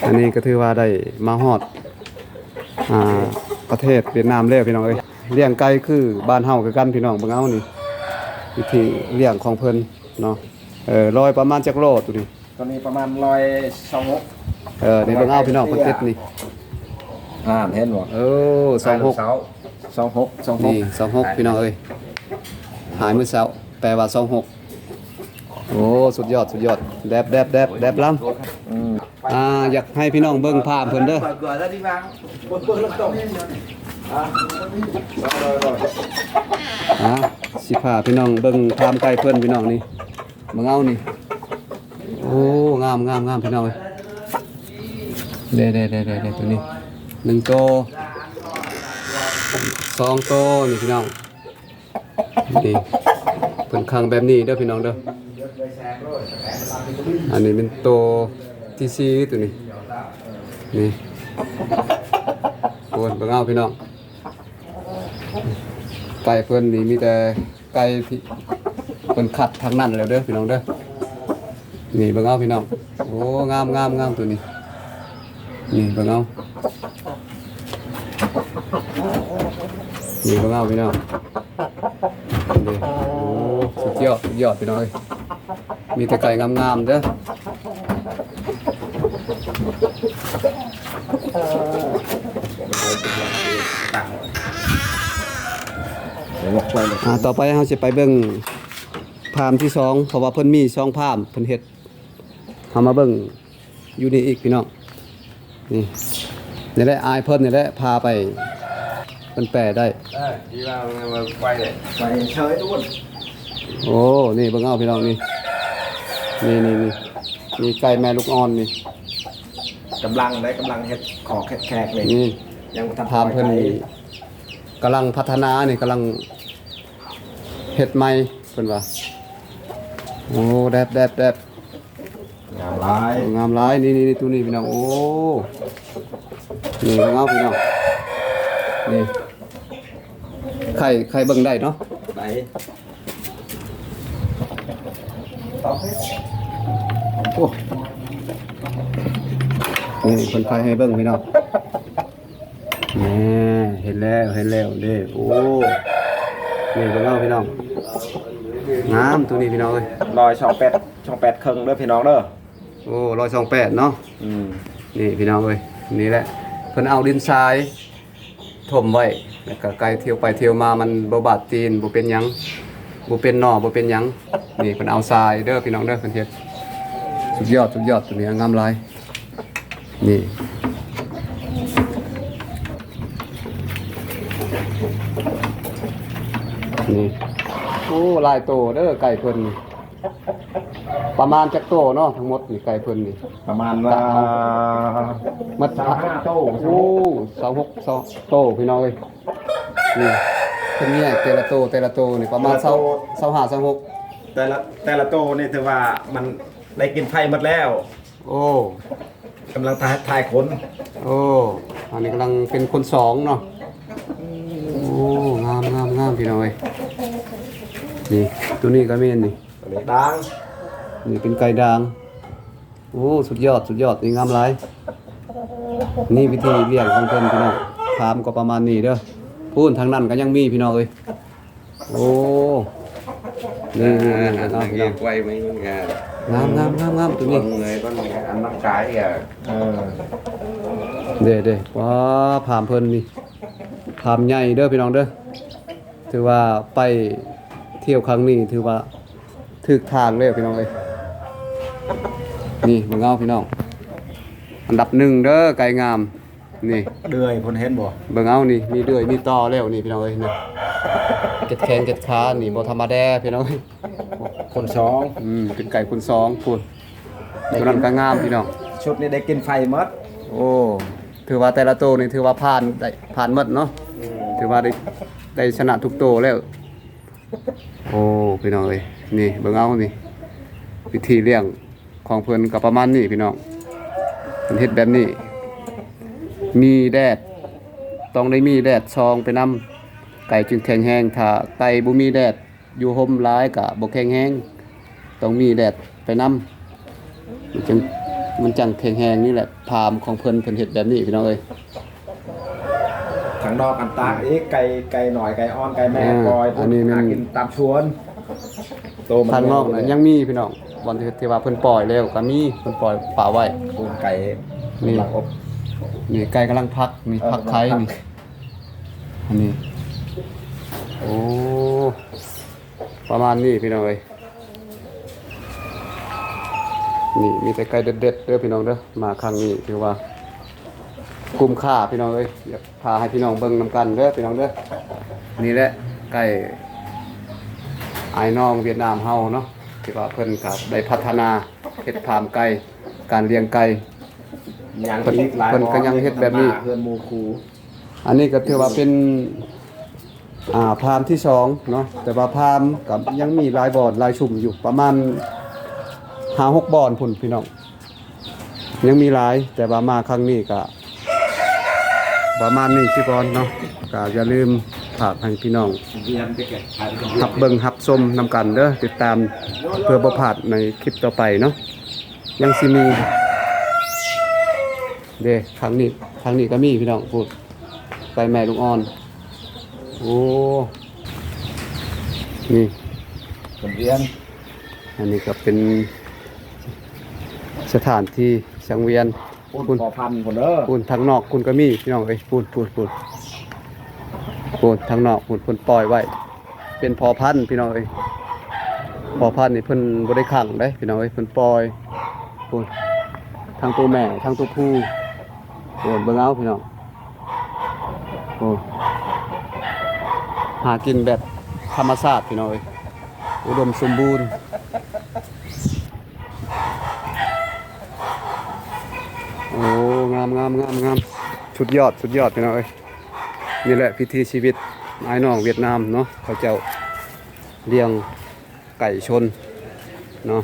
ອັນນີ້ກໍຖືວ່າໄດ້ມາຮອດ ອ່າ ປະເທດຫວຽດນາມແລ້ວພີ່ນ້ອງເອີຍ. ລ້ຽງໄກ່ຄືບ້ານເຮົາຄືກັນພີ່ນ້ອງ. ເບິ່ງເອົານີ້ ວິທີລ້ຽງຂອງເພິ່ນເນາະ. ເອີ ຮ້ອຍປະມານຈັກໂລໂຕນີ້? ໂຕນີ້ປະມານຮ້ອຍຊາວຫົກ. ເອີ ນີ້ເບິ່ງເອົາພີ່ນ້ອງ ເພິ່ນຕິດນີ້. ອ່າ ເຫັນບໍ່? ເອີ ຊາວຫົກ ຊາວຫົກ ຊາວຫົກ ນີ້ ຊາວຫົກ ພີ່ນ້ອງເອີຍ. ຫາຍມື້ເຊົ້າ ແປວ່າຊາວຫົກ. ໂອ້ ສຸດຍອດ ສຸດຍອດ. ແດບ ແດບ ແດບ ແດບລຳ. ອືມ ອ່າ ຢາກໃຫ້ພີ່ນ້ອງເບິ່ງຟາມເພິ່ນເດີ. ອ່າ ຊິພາພີ່ນ້ອງເບິ່ງຟາມໄກ່ເພິ່ນພີ່ນ້ອງນີ້. ເບິ່ງເອົານີ້. ໂອ້ ງາມ ງາມ ງາມ ພີ່ນ້ອງເອີຍ. ເດ້ ເດ້ ເດ້ ເດ້ ໂຕນີ້ໜຶ່ງໂຕ ສອງໂຕນີ້ພີ່ນ້ອງ. ນີ້ ເພິ່ນຂັງແບບນີ້ເດີພີ່ນ້ອງເດີ. ອັນນີ້ເປັນໂຕທີສີ່ໂຕນີ້. ນີ້ ໂອ້ ເບິ່ງເອົາພີ່ນ້ອງ. ໄກ່ເພິ່ນນີ້ມີແຕ່ໄກ່ທີ່ເພິ່ນຄັດທັງນັ້ນແລ້ວເດີພີ່ນ້ອງເດີ. ນີ້ເບິ່ງເອົາພີ່ນ້ອງ. ໂອ້ ງາມ ງາມ ງາມ ໂຕນີ້. ນີ້ເບິ່ງເອົາ ນີ້ເບິ່ງເອົາພີ່ນ້ອງ. ນີ້ ໂອ້ ສຸດຍອດ ສຸດຍອດ ພີ່ນ້ອງເອີຍ. ມີແຕ່ໄກ່ງາມໆເດີ. ອ່າ ຕໍ່ໄປເຮົາຊິໄປເບິ່ງຟາມທີສອງ ເພາະວ່າເພິ່ນມີສອງຟາມ ເພິ່ນເຮັດ. ເຮົາມາເບິ່ງຢູ່ນີ້ອີກພີ່ນ້ອງ. ນີ້ ນີ້ແຫຼະ ອ້າຍເພິ່ນນີ້ແຫຼະພາໄປ ເພິ່ນແປໄດ້. ເອີ ທີ່ວ່າໄປເລີຍ ໄປເຊີຍທຸກຄົນ. ໂອ້ ນີ້ເບິ່ງເອົາພີ່ນ້ອງນີ້. ນີ້ ນີ້ ນີ້ ມີໄກ່ແມ່ລູກອ່ອນນີ້ ກຳລັງໄດ້ ກຳລັງເຮັດຄອກເຮັດແຄກເລີຍ. ນີ້ ຍັງບໍ່ທັນ ຟາມເພິ່ນນີ້ກຳລັງພັດທະນານີ້ ກຳລັງເຮັດໃໝ່ເພິ່ນວ່າ. ໂອ້ ແດບ ແດບ ແດບ. ງາມຫຼາຍ ງາມຫຼາຍ. ນີ້ ນີ້ ນີ້ ໂຕນີ້ພີ່ນ້ອງ. ໂອ້ ນີ້ເບິ່ງເອົາພີ່ນ້ອງ. ນີ້ ໄຂ່ ໄຂ່ເບິ່ງໄດ້ເນາະ. ໄດ້ ໂອ້ ນີ້ເພິ່ນໄຂ່ໃຫ້ເບິ່ງພີ່ນ້ອງ. ແນ່ ເຫັນແລ້ວ ເຫັນແລ້ວເດ້. ໂອ້ ນີ້ເບິ່ງເອົາພີ່ນ້ອງ. ງາມໂຕນີ້ພີ່ນ້ອງເອີຍ. ຮ້ອຍຊາວແປດ ຊາວແປດເຄິ່ງເດີພີ່ນ້ອງເດີ. ໂອ້ ຮ້ອຍຊາວແປດເນາະ. ອືມ ນີ້ພີ່ນ້ອງເອີຍ ນີ້ແຫຼະ ເພິ່ນເອົາດິນຊາຍຖົມໄວ້ ແລ້ວກໍໄກ່ທ່ຽວໄປທ່ຽວມາ ມັນບໍ່ບາດຕີນ ບໍ່ເປັນຫຍັງ ບໍ່ເປັນໜໍ່ ບໍ່ເປັນຫຍັງ. ນີ້ເພິ່ນເອົາຊາຍເດີພີ່ນ້ອງເດີ ເພິ່ນເຮັດ. ສຸດຍອດ ສຸດຍອດ ໂຕນີ້ງາມຫຼາຍ. ນີ້ ນີ້ ໂອ້ ຫຼາຍໂຕເດີໄກ່ເພິ່ນ. ປະມານຈັກໂຕເນາະ ທັງໝົດນີ້ໄກ່ເພິ່ນນີ້? ປະມານວ່າ ກະເອົາໝົດ ຊາວຫ້າໂຕ. ໂອ້ ຊາວຫົກ ຊາວໂຕ ພີ່ນ້ອງເອີຍ. ນີ້ ເພິ່ນແຍກແຕ່ລະໂຕ ແຕ່ລະໂຕນີ້ປະມານ ແຕ່ລະໂຕ ຊາວ ຊາວຫ້າ ຊາວຫົກ. ແຕ່ລະ ແຕ່ລະໂຕນີ້ຖືວ່າມັນໄດ້ກິນໄຟໝົດແລ້ວ. ໂອ້ ກຳລັງຖ່າຍ ຖ່າຍຂົນ. ໂອ້ ອັນນີ້ກຳລັງເປັນຂົນສອງເນາະ. ໂອ້ ງາມ ງາມ ງາມ ພີ່ນ້ອງເອີຍ. ນີ້ ໂຕນີ້ກໍແມ່ນນີ້ ອັນນີ້ດ່າງ. ນີ້ເປັນໄກ່ດ່າງ. ໂອ້ ສຸດຍອດ ສຸດຍອດ ນີ້ງາມຫຼາຍ. ນີ້ວິທີລ້ຽງຂອງເພິ່ນພີ່ນ້ອງ. ຟາມກໍປະມານນີ້ເດີ. ພຸ້ນ ທາງນັ້ນກໍຍັງມີ ພີ່ນ້ອງເອີຍ. ໂອ້ ນີ້ ນີ້ ນີ້ ອ່າ ເບິ່ງເອົາ ອັນນັ້ນ ພີ່ນ້ອງ ກວຍມັນກໍງາມ ງາມ ງາມ ງາມ ງາມ ໂຕນີ້ ເມື່ອຍ ເພິ່ນອອກກຳລັງກາຍ. ເອີ ເດ້ ເດ້ ວ້າ ຟາມເພິ່ນນີ້ ຟາມໃຫຍ່ເດີພີ່ນ້ອງເດີ. ຖືວ່າໄປທ່ຽວຄັ້ງນີ້ ຖືວ່າຖືກທາງແລ້ວພີ່ນ້ອງເອີຍ. ນີ້ເບິ່ງເອົາພີ່ນ້ອງ ອັນດັບໜຶ່ງເດີ ໄກ່ງາມ. ນີ້ເດືອຍ ເພິ່ນເຫັນບໍ່? ເບິ່ງເອົານີ້ ມີເດືອຍ ມີຕໍ່ແລ້ວນີ້ພີ່ນ້ອງເອີຍ. ນີ້ເກັດແຂ້ງເກັດຂານີ້ບໍ່ທຳມະດາພີ່ນ້ອງເອີຍ. ຄົນສອງ ອືມ ເປັນໄກ່ຄົນສອງພຸ້ນ. ໂຕນັ້ນກໍງາມພີ່ນ້ອງ. ຊຸດນີ້ໄດ້ກິນໄຟໝົດ. ໂອ້ ຖືວ່າແຕ່ລະໂຕນີ້ຖືວ່າຜ່ານ ໄດ້ຜ່ານໝົດເນາະ. ອືມ ຖືວ່າໄດ້ ໄດ້ຊະນະທຸກໂຕແລ້ວ. ໂອ້ ພີ່ນ້ອງເອີຍ ນີ້ເບິ່ງເອົານີ້ ວິທີລ້ຽງຂອງເພິ່ນກໍປະມານນີ້ພີ່ນ້ອງ. ເພິ່ນເຮັດແບບນີ້ ມີແດດ ຕ້ອງໄດ້ມີແດດສ່ອງໄປນຳ ໄກ່ຈຶ່ງແຂງແຮງ. ຖ້າໄກ່ບໍ່ມີແດດຢູ່ຮົ່ມຫຼາຍກໍບໍ່ແຂງແຮງ ຕ້ອງມີແດດໄປນຳ ມັນຈຶ່ງ ມັນຈັ່ງແຂງແຮງ. ນີ້ແຫຼະຟາມຂອງເພິ່ນ ເພິ່ນເຮັດແບບນີ້ພີ່ນ້ອງເອີຍ. ທາງນອກອັນຕາກອີກ ໄກ່ ໄກ່ນ້ອຍ ໄກ່ອ່ອນ ໄກ່ແມ່ ອ່າ ປ່ອຍ ອັນນີ້ແມ່ນ ຫາກິນຕາມສວນ. ໂຕມັນ ທາງນອກນັ້ນຍັງມີພີ່ນ້ອງ ບ່ອນທີ່ ທີ່ວ່າເພິ່ນປ່ອຍແລ້ວກໍມີ ເພິ່ນປ່ອຍປະໄວ້. ໂອ້ ໄກ່ ນີ້ ກຳລັງອົບ ນີ້ໄກ່ກຳລັງຟັກ ນີ້ ເອີ ຟັກໄຂ່ ກຳລັງຟັກ ນີ້ ອັນນີ້ ໂອ້ ປະມານນີ້ພີ່ນ້ອງເອີຍ. ນີ້ມີແຕ່ໄກ່ເດັດໆເດີພີ່ນ້ອງເດີ. ມາຄັ້ງນີ້ຖືວ່າຄຸ້ມຄ່າພີ່ນ້ອງເອີຍ. ຢາກພາໃຫ້ພີ່ນ້ອງເບິ່ງນຳກັນເດີພີ່ນ້ອງເດີ. ນີ້ແຫຼະໄກ່ອ້າຍນ້ອງຫວຽດນາມເຮົາເນາະ ທີ່ວ່າເພິ່ນກໍໄດ້ພັດທະນາເຮັດຟາມໄກ່ ການລ້ຽງໄກ່. ຍັງ ເພິ່ນ ອີກຫຼາຍ ເພິ່ນກໍຍັງເຮັດແບບນີ້ ເຮືອນໝູຄູ. ອັນນີ້ກໍຖືວ່າເປັນ ອ່າ ຟາມທີສອງເນາະ ແຕ່ວ່າຟາມກໍຍັງມີຫຼາຍບ່ອນຫຼາຍຊຸມຢູ່ ປະມານຫ້າຫົກບ່ອນພຸ້ນພີ່ນ້ອງ ຍັງມີຫຼາຍ. ແຕ່ວ່າມາຄັ້ງນີ້ກໍປະມານນີ້ຊິກ່ອນເນາະ. ກໍຢ່າລືມຝາກໃຫ້ພີ່ນ້ອງຮັບເບິ່ງຮັບຊົມນຳກັນເດີ ຕິດຕາມເພື່ອບໍ່ພາດໃນຄລິບຕໍ່ໄປເນາະ. ຍັງຊິມີເດ້ ທາງນີ້ ທາງນີ້ກໍມີພີ່ນ້ອງ. ພຸ້ນ ໄປແມ່ລູກອ່ອນ. ໂອ້ ນີ້ ສັງວຽນ ອັນນີ້ກໍເປັນສະຖານທີ່ສັງວຽນ. ພຸ້ນ ພຸ້ນ ພໍ່ພັນພຸ້ນເດີ ພຸ້ນ ທາງນອກພຸ້ນກໍມີພີ່ນ້ອງເອີຍ. ພຸ້ນ ພຸ້ນ ພຸ້ນ ພຸ້ນ ທາງນອກພຸ້ນ ເພິ່ນປ່ອຍໄວ້ ເປັນພໍ່ພັນພີ່ນ້ອງເອີຍ. ພໍ່ພັນນີ້ເພິ່ນບໍ່ໄດ້ຂັງເດ້ພີ່ນ້ອງເອີຍ ເພິ່ນປ່ອຍ. ພຸ້ນ ທັງໂຕແມ່ທັງໂຕຜູ້. ໂອ້ ເບິ່ງເອົາພີ່ນ້ອງ. ໂອ້ ຫາກິນແບບທຳມະຊາດພີ່ນ້ອງເອີຍ ອຸດົມສົມບູນ. ໂອ້ ງາມໆໆໆ ສຸດຍອດ ສຸດຍອດພີ່ນ້ອງເອີຍ. ນີ້ແຫຼະວິຖີຊີວິດອ້າຍນ້ອງຫວຽດນາມເນາະ ເຂົາເຈົ້າລ້ຽງໄກ່ຊົນເນາະ.